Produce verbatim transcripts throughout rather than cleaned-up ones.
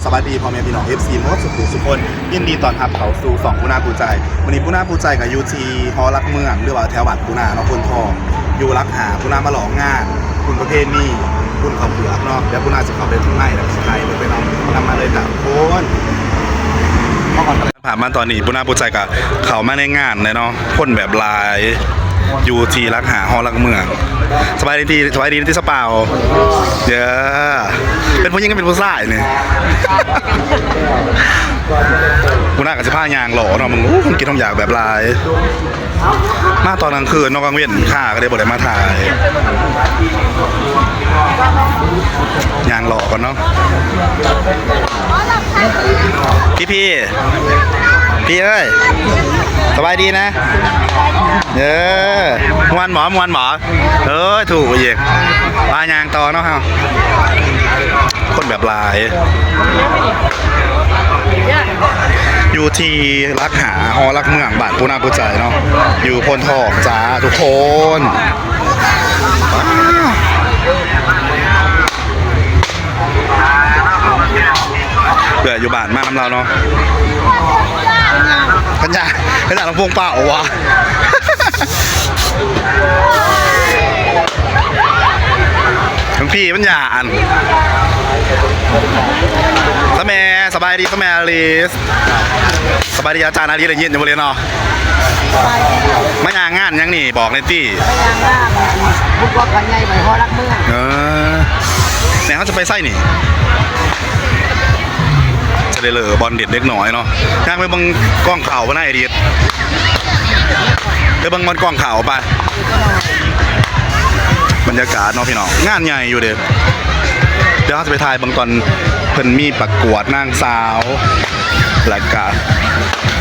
สวัสดีพ่อแม่พี่น้อง เอฟซี หมดสุขุสุคน ยินดีต้อนรับเข้าสู่ช่องปูนาปูใจ มื้อนี้ปูนาปูใจก็อยู่ที่หอหลักเมือง หรือว่าแถวบ้านปูนาเนาะ โพนทอง อยู่หลักห้า ปูนามาหลอกงานบุญประเพณีบุญข้าวเปลือกเนาะ เดี๋ยวปูนาสิเข้าไปข้างในแล้วสิถ่ายรูปไปนำนำมาเลยจ้ะทุกคน ผ่านมาตอนนี้ปูนาปูใจก็เข้ามาในงานเลยเนาะ คนแบบหลาย อยู่ที่หลักห้าหอหลักเมือง สบายดี สบายดีที่สปาว เด้อ เป็นผู้หญิงก็เป็นผู้ชายนี่ ปูนาก็สิพาย่างเลาะเนาะ มึง อู้ ของกินของอยากแบบหลาย มาตอนกลางคืนเนาะ กลางเว็นค่ะ ก็เลยบ่ได้มาถ่าย ย่างเลาะก่อนเนาะ พี่พี่ พี่เอ้ย สบายดีนะ เออ ม่วนบ่ ม่วนบ่ เออ ถูกอีก พาย่างต่อเนาะเฮา คนแบบหลาย อยู่ที่หลักห้าหอหลักเมือง บ้านปูนาปูใจเนาะ อยู่โพนทองจ้าทุกคน เพื่ออยู่บ้านมานำลาวเนาะ ปัญญา ปัญญาลำโพงเปล่าวะ หลวงพี่ปัญญาอัน สะแม่ สบายดี สะแม่อลิส สบายดีอาจารย์อลิส ได้ยินอยู่บ่เลยเนาะ มาย่างงานหยังนี่ บอกเลยตี้ ไปย่างงานบุญกองขันใหญ่ไปหอหลักเมือง เออ เนี่ยเขาจะไปไสนี่ จะได้เลยบอลเด็ดเล็กน้อยเนาะ ย่างไปเบิ่งกองข้าวบ่นะไอ้ดิด ไปเบิ่งบอลกองข้าวไป บรรยากาศเนาะพี่น้อง งานใหญ่อยู่เด้ เดี๋ยวเราจะไปถ่ายเบิ่งตอนเพิ่นมีประกวดนางสาว แล้วก็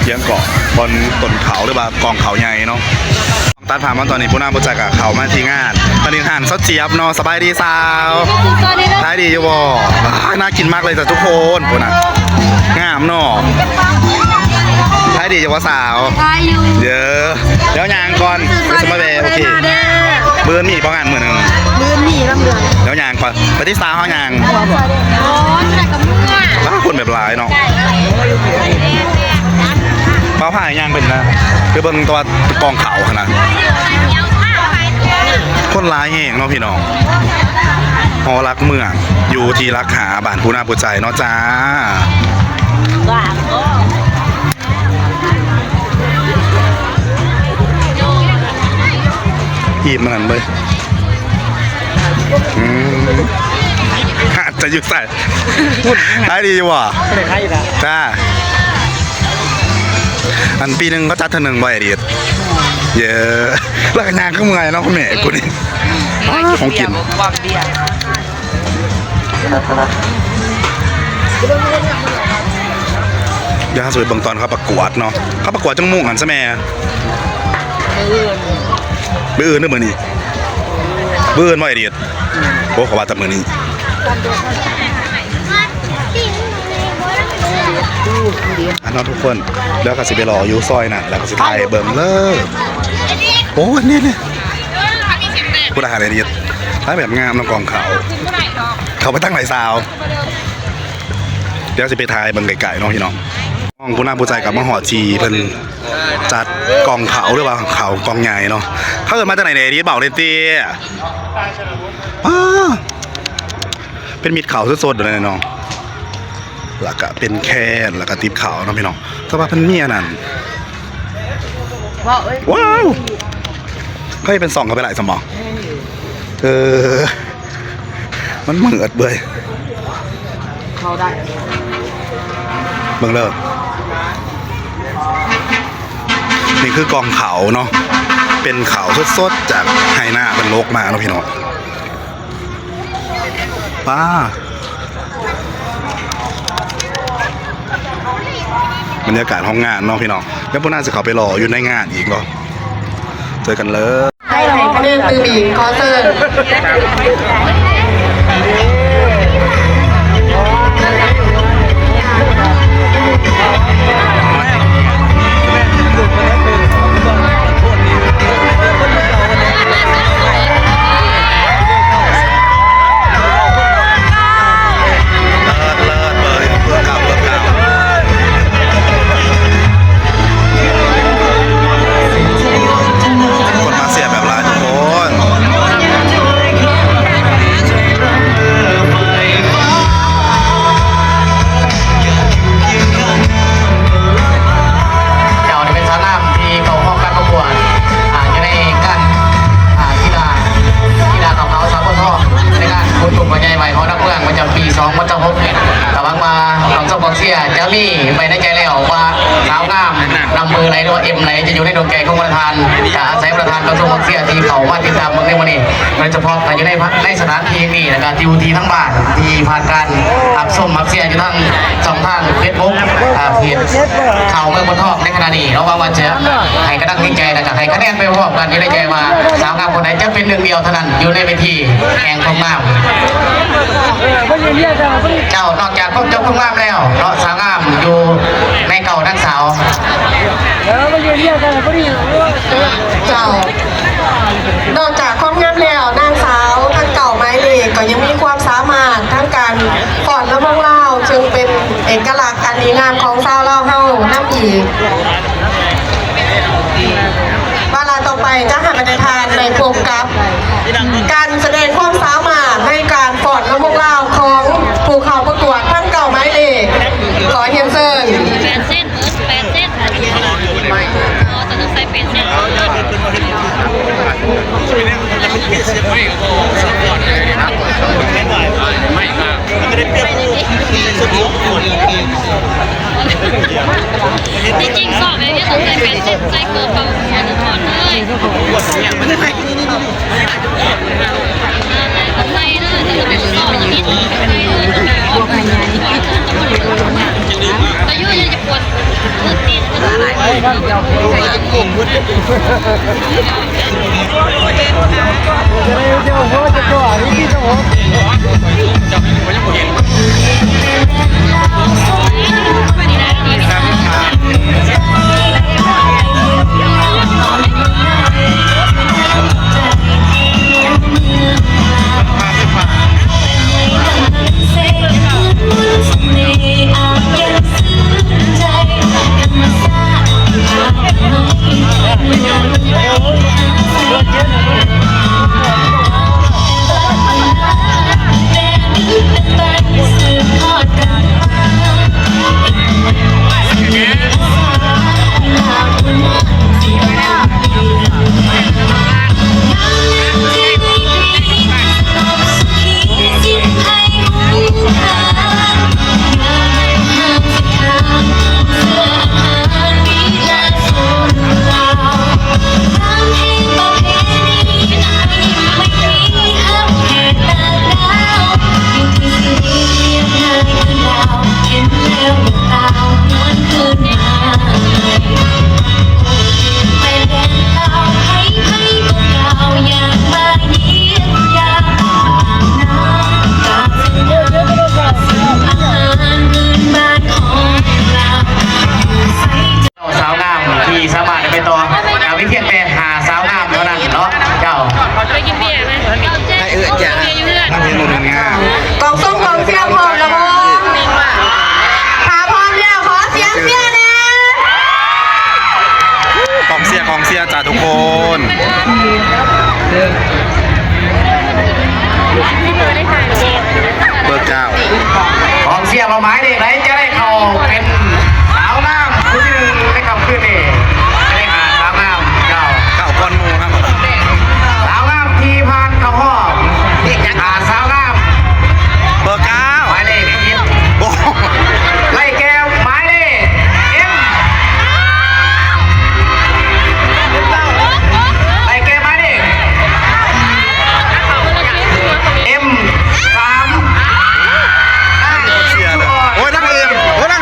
เสียงเกาะบอลต้นข้าวหรือว่ากองข้าวใหญ่เนาะ ตัดภาพมาตอนนี้ปูนาปูใจก็เข้ามาที่งาน อันนี้ห้านซาวเจี๊ยบเนาะ สบายดีสาว สวัสดีค่ะ ขายดีอยู่บ่ อ้าย น่ากินมากเลยจ้ะทุกคน ปูนา งามเนาะ ขายดีอยู่บ่สาว ขายอยู่ เด้อ เดี๋ยวย่างก่อน เดี๋ยวสิมาแวะ โอเค มาเด้อ มื้อนี้บ่งานมื้อหนึ่ง มื้อนี้ลำเดือน เดี๋ยวย่างก่อน ไปที่สาวเฮาย่าง อ๋อ แต่กับเมื่อ อ้าว คนแบบหลายเนาะ เป้าผ้าย่างเป็นนะ คือเบิ่งตัวกองข้าวหั่นนะ คนหลายแฮงเนาะพี่น้อง หอหลักเมือง อยู่ที่หลักห้า บ้านปูนาปูใจเนาะจ้า อิ่มมันนั่นเว้ย อืม อาจจะอยู่ใส่ ขายดีอยู่บ่ ขายดีนะ จ้า อันปีหนึ่งเขาจัดเทื่อหนึ่งบ่ไอ้ดิด เยอะ แล้วก็ย่างก็เมื่อยเนาะ แม่กูนี่ อ้าว ของกิน เดี๋ยวเราไปเบิ่งตอนเขาประกวดเนาะ เขาประกวดจังมุ่งกันซะแม่ มื้ออื่น มื้ออื่นหรือมื้อนี้ มื้ออื่นบ่ไอ้ดิด โอ้ เขาว่าแต่มื้อนี้ อันนั้นทุกคน แล้วก็สิไปรออยู่ซอยนั่น แล้วก็สิถ่ายเบิ่งเลย โอ้ นี่ นี่ ผู้ทหารไอ้ดิด ถ่ายแบบงามเนาะ กองข้าว เขาไปตั้งหลายสาว เดี๋ยวสิไปถ่ายเบิ่งไกลๆเนาะพี่น้อง น้องผู้น่าผู้ใจกับมาหอดที่เพิ่นจัดกองข้าวหรือว่าข้าวกองใหญ่เนาะ เขาเอิ้นมาจากไหนเนี่ย ไอ้ดิด บอกเลยติ อ้า เป็นมิตรข้าวสดๆอยู่เลยเนาะ แล้วก็เป็นแคน แล้วก็ติดข้าวเนาะพี่น้อง แต่ว่าเพิ่นมีอันนั้น ว้าว เอ้ย ว้าว เขาจะเป็นสองกันไปหลายสมอง เออ มันเหมือดเบย เข้าได้ เบิ่งเด้อ นี่คือกองข้าวเนาะ เป็นข้าวสดๆจากไฮ่นาเพิ่นลกมาเนาะพี่น้อง ป้า บรรยากาศห้องงานเนาะพี่น้อง แล้วพวกน่าจะเข้าไปรออยู่ในงานอีกเนาะ เจอกันเลย ให้คะแนนตื่นอีก ขอเชิญ เลิศเลิศเบอร์เพื่อน เสียจะมีไว้ในใจแล้วว่าสาวงามนำเบอร์ไหนหรือว่าเอ็มไหนจะอยู่ในดวงใจของประธาน จะอาศัยประธานกระทรวงเสียที่เขามาติดตามเมืองในวันนี้ โดยเฉพาะก็อยู่ในในสถานที่นี้แล้วก็ที่ที่ทั้งบ้านที่ผ่านการรับชมรับเชียร์อยู่ทั้งช่องทางเฟซบุ๊กอ่าเพจข่าวเมืองบนทองในขณะนี้เราว่าว่าจะให้กำลังใจแล้วก็ให้คะแนนไปพร้อมกันอยู่ในใจว่าสาวงามคนไหนจะเป็นหนึ่งเดียวเท่านั้นอยู่ในเวทีแห่งความงาม เจ้านอกจากพวกเจ้าพวกงามแล้วเนาะสาวงามอยู่ในเก่าทั้งสาว เจ้า นอกจากความงามแล้วนางสาวทั้งเก่าไม้เลขก็ยังมีความสามารถทั้งการฟ้อนรำวงลาวซึ่งเป็นเอกลักษณ์อันดีงามของชาวลาวเฮานำอีก วาระต่อไปจะให้ประธานได้พบกับการแสดงความสามารถในการฟ้อนรำวงลาวของผู้เข้าประกวดทั้งเก่าไม้เลขขอเรียนเชิญ แปดเส้นเออแปดเส้นอ๋อแต่ต้องใส่แปดเส้น จริงๆสอบอย่างนี้ต้องใส่แปดเส้นใส่เกิดเขาถอดเลย สาวงามที่สามารถไปต่ออ่าวิเพียงแต่หาสาวงามเท่านั้นเนาะเจ้า ไปกินเบียร์ไหม ให้เอื้อจ้า กินเบียร์อยู่เพื่อน นั่งเห็นหมู่หนึ่งงาม กองส้มกองเชียร์พร้อมแล้วบ่ ถ้าพร้อมแล้วขอเสียงเชียร์แหน่ กองเชียร์กองเชียร์จ้าทุกคน เบอร์เก้า กองเชียร์มาหมายเลขไหนจะได้เข้าเป็นสาวงามคนที่หนึ่งในค่ำคืนนี้ จะได้หาสาวงามเจ้า เก้าก้อนหมู่ครับ สาวงามที่ผ่านเข้ารอบหาสาวงาม เบอร์เก้า หมายเลขสิบ โอ้โห ไล่แก่หมายเลข เอ็ม ไล่แก่หมายเลข เอ็ม สาม เชียร์เลย โอ้ย นั่งเอ็ม โอ้ย นั่ง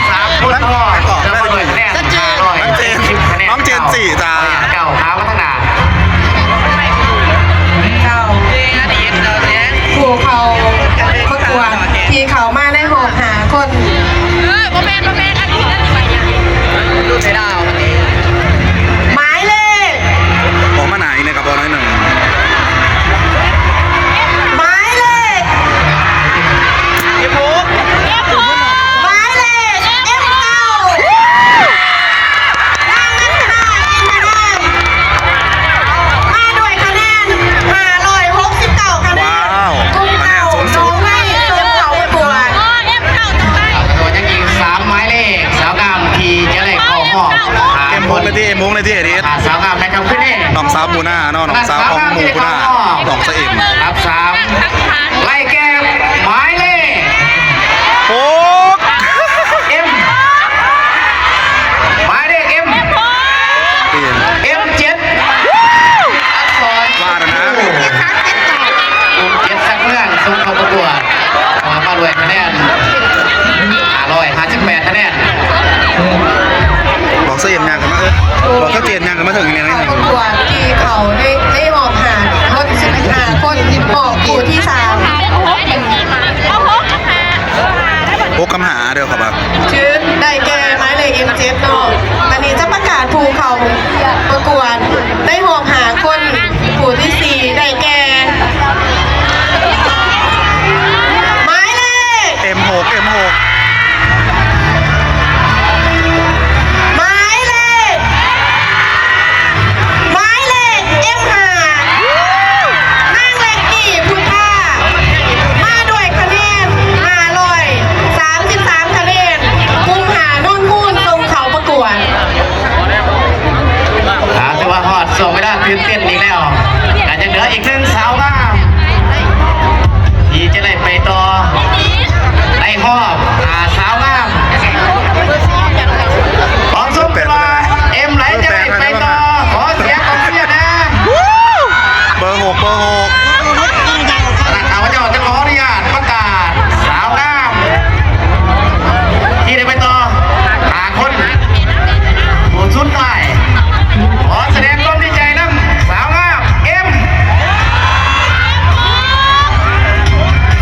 สามคนพ่อจะมาด้วยคะแนนห้าร้อย น้องเจน สิบคะแนน น้องเจนสี่จ้า เก้าขามาข้างหน้า เจ้า ผู้เข้าประกวดที่เข้ามาในห้องห้าคน เออบ่แม่นบ่แม่นอันนี้อันนี้ หมายเลข ออกมาหนาอีกนะครับ บอกน้อยหนึ่ง หมายเลข หมายเลข เอ็ม เก้า นางนันทนา อินทนาม มาด้วยคะแนน ห้าร้อยหกสิบเก้า คะแนน ว้าว กลุ่มเก่า คะแนนสูงสุด น้องไม้เตรียมเข้าประกวด อ๋อ เอ็ม เก้า ต่อไป ตัวยังอีกสามหมายเลข สาวงามที่จะได้เข้ารอบหา เอ็มหก คน เลยที่ เอ็มหก เลยที่ เอดิส หาสาวงามนะครับ ขึ้นเอง น้องสาวหมู่หน้าเนาะ น้องสาวของหมู่หน้า น้องสาวเอ็ม ครับ สาม ไล่แก่หมายเลข หก บอกชัดเจนยังมาถึงยังไง ประกวดที่เขาได้ได้หอบหาคนสิบห้าคนหอบผู้ที่สาม พบคำหาเด้อครับ ชื่อได้แก่หมายเลข เอ็มเจ็ด เนาะ อันนี้จะประกาศผู้เขาประกวดได้หอบหาคนผู้ที่สี่ได้แก่ หมายเลข เอ็มหก เอ็มหก หมายเลข หมายเลข เอ็มห้า นางเล็กกี้พุทธา มาด้วยคะแนน ห้าร้อยสามสิบสาม คะแนน กลุ่มห้า นนท์คูณส่งเขาประกวด อ่า ถือว่าฮอดช่วงเวลาตื่นเต้นอีกแล้ว อาจจะเหลืออีกหนึ่งสาวงาม ที่จะได้ไปต่อในฮอบหาสาวงาม ของสมตัวเอ็มไหลจะได้ไปต่อ ขอเสียงกองเชียร์นะ เบอร์หก เบอร์หก ขณะข้าพเจ้าจะขออนุญาตประกาศสาวงาม ที่ได้ไปต่อหาคนผู้สุดท้าย ขอแสดงความดีใจนำสาวงาม เอ็ม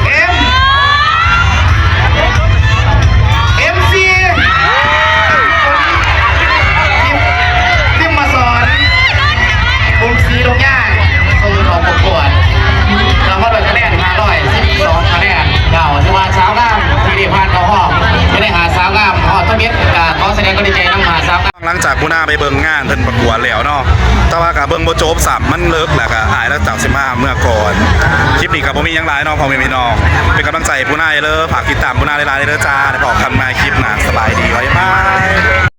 เอ็ม เอ็มซี ทิมมาสอน กลุ่มสีลงย่างส่งเขาประกวด เราก็โดยคะแนน ห้าร้อยสิบสอง คะแนน เราถือว่าสาวงามที่ได้ผ่านเข้ารอบ จะได้หาสาวงามฮอดทะเบียน ก็ขอแสดงความดีใจนำหาสาวงาม หลังจากหัวหน้าไปเบิ่งงานเพิ่นประกวดแล้วเนาะ แต่ว่าก็เบิ่งบ่จบซ้ำ มันเลิกแล้ว ก็อ้ายแล้วเจ้าสิมาเมือก่อน คลิปนี้ก็บ่มีหยังหลายเนาะพ่อแม่พี่น้อง เป็นกำลังใจให้หัวหน้าเด้อ ฝากติดตามหัวหน้าหลายๆเด้อจ้า ได้พบกันใหม่คลิปหน้า สบายดี บ๊ายบาย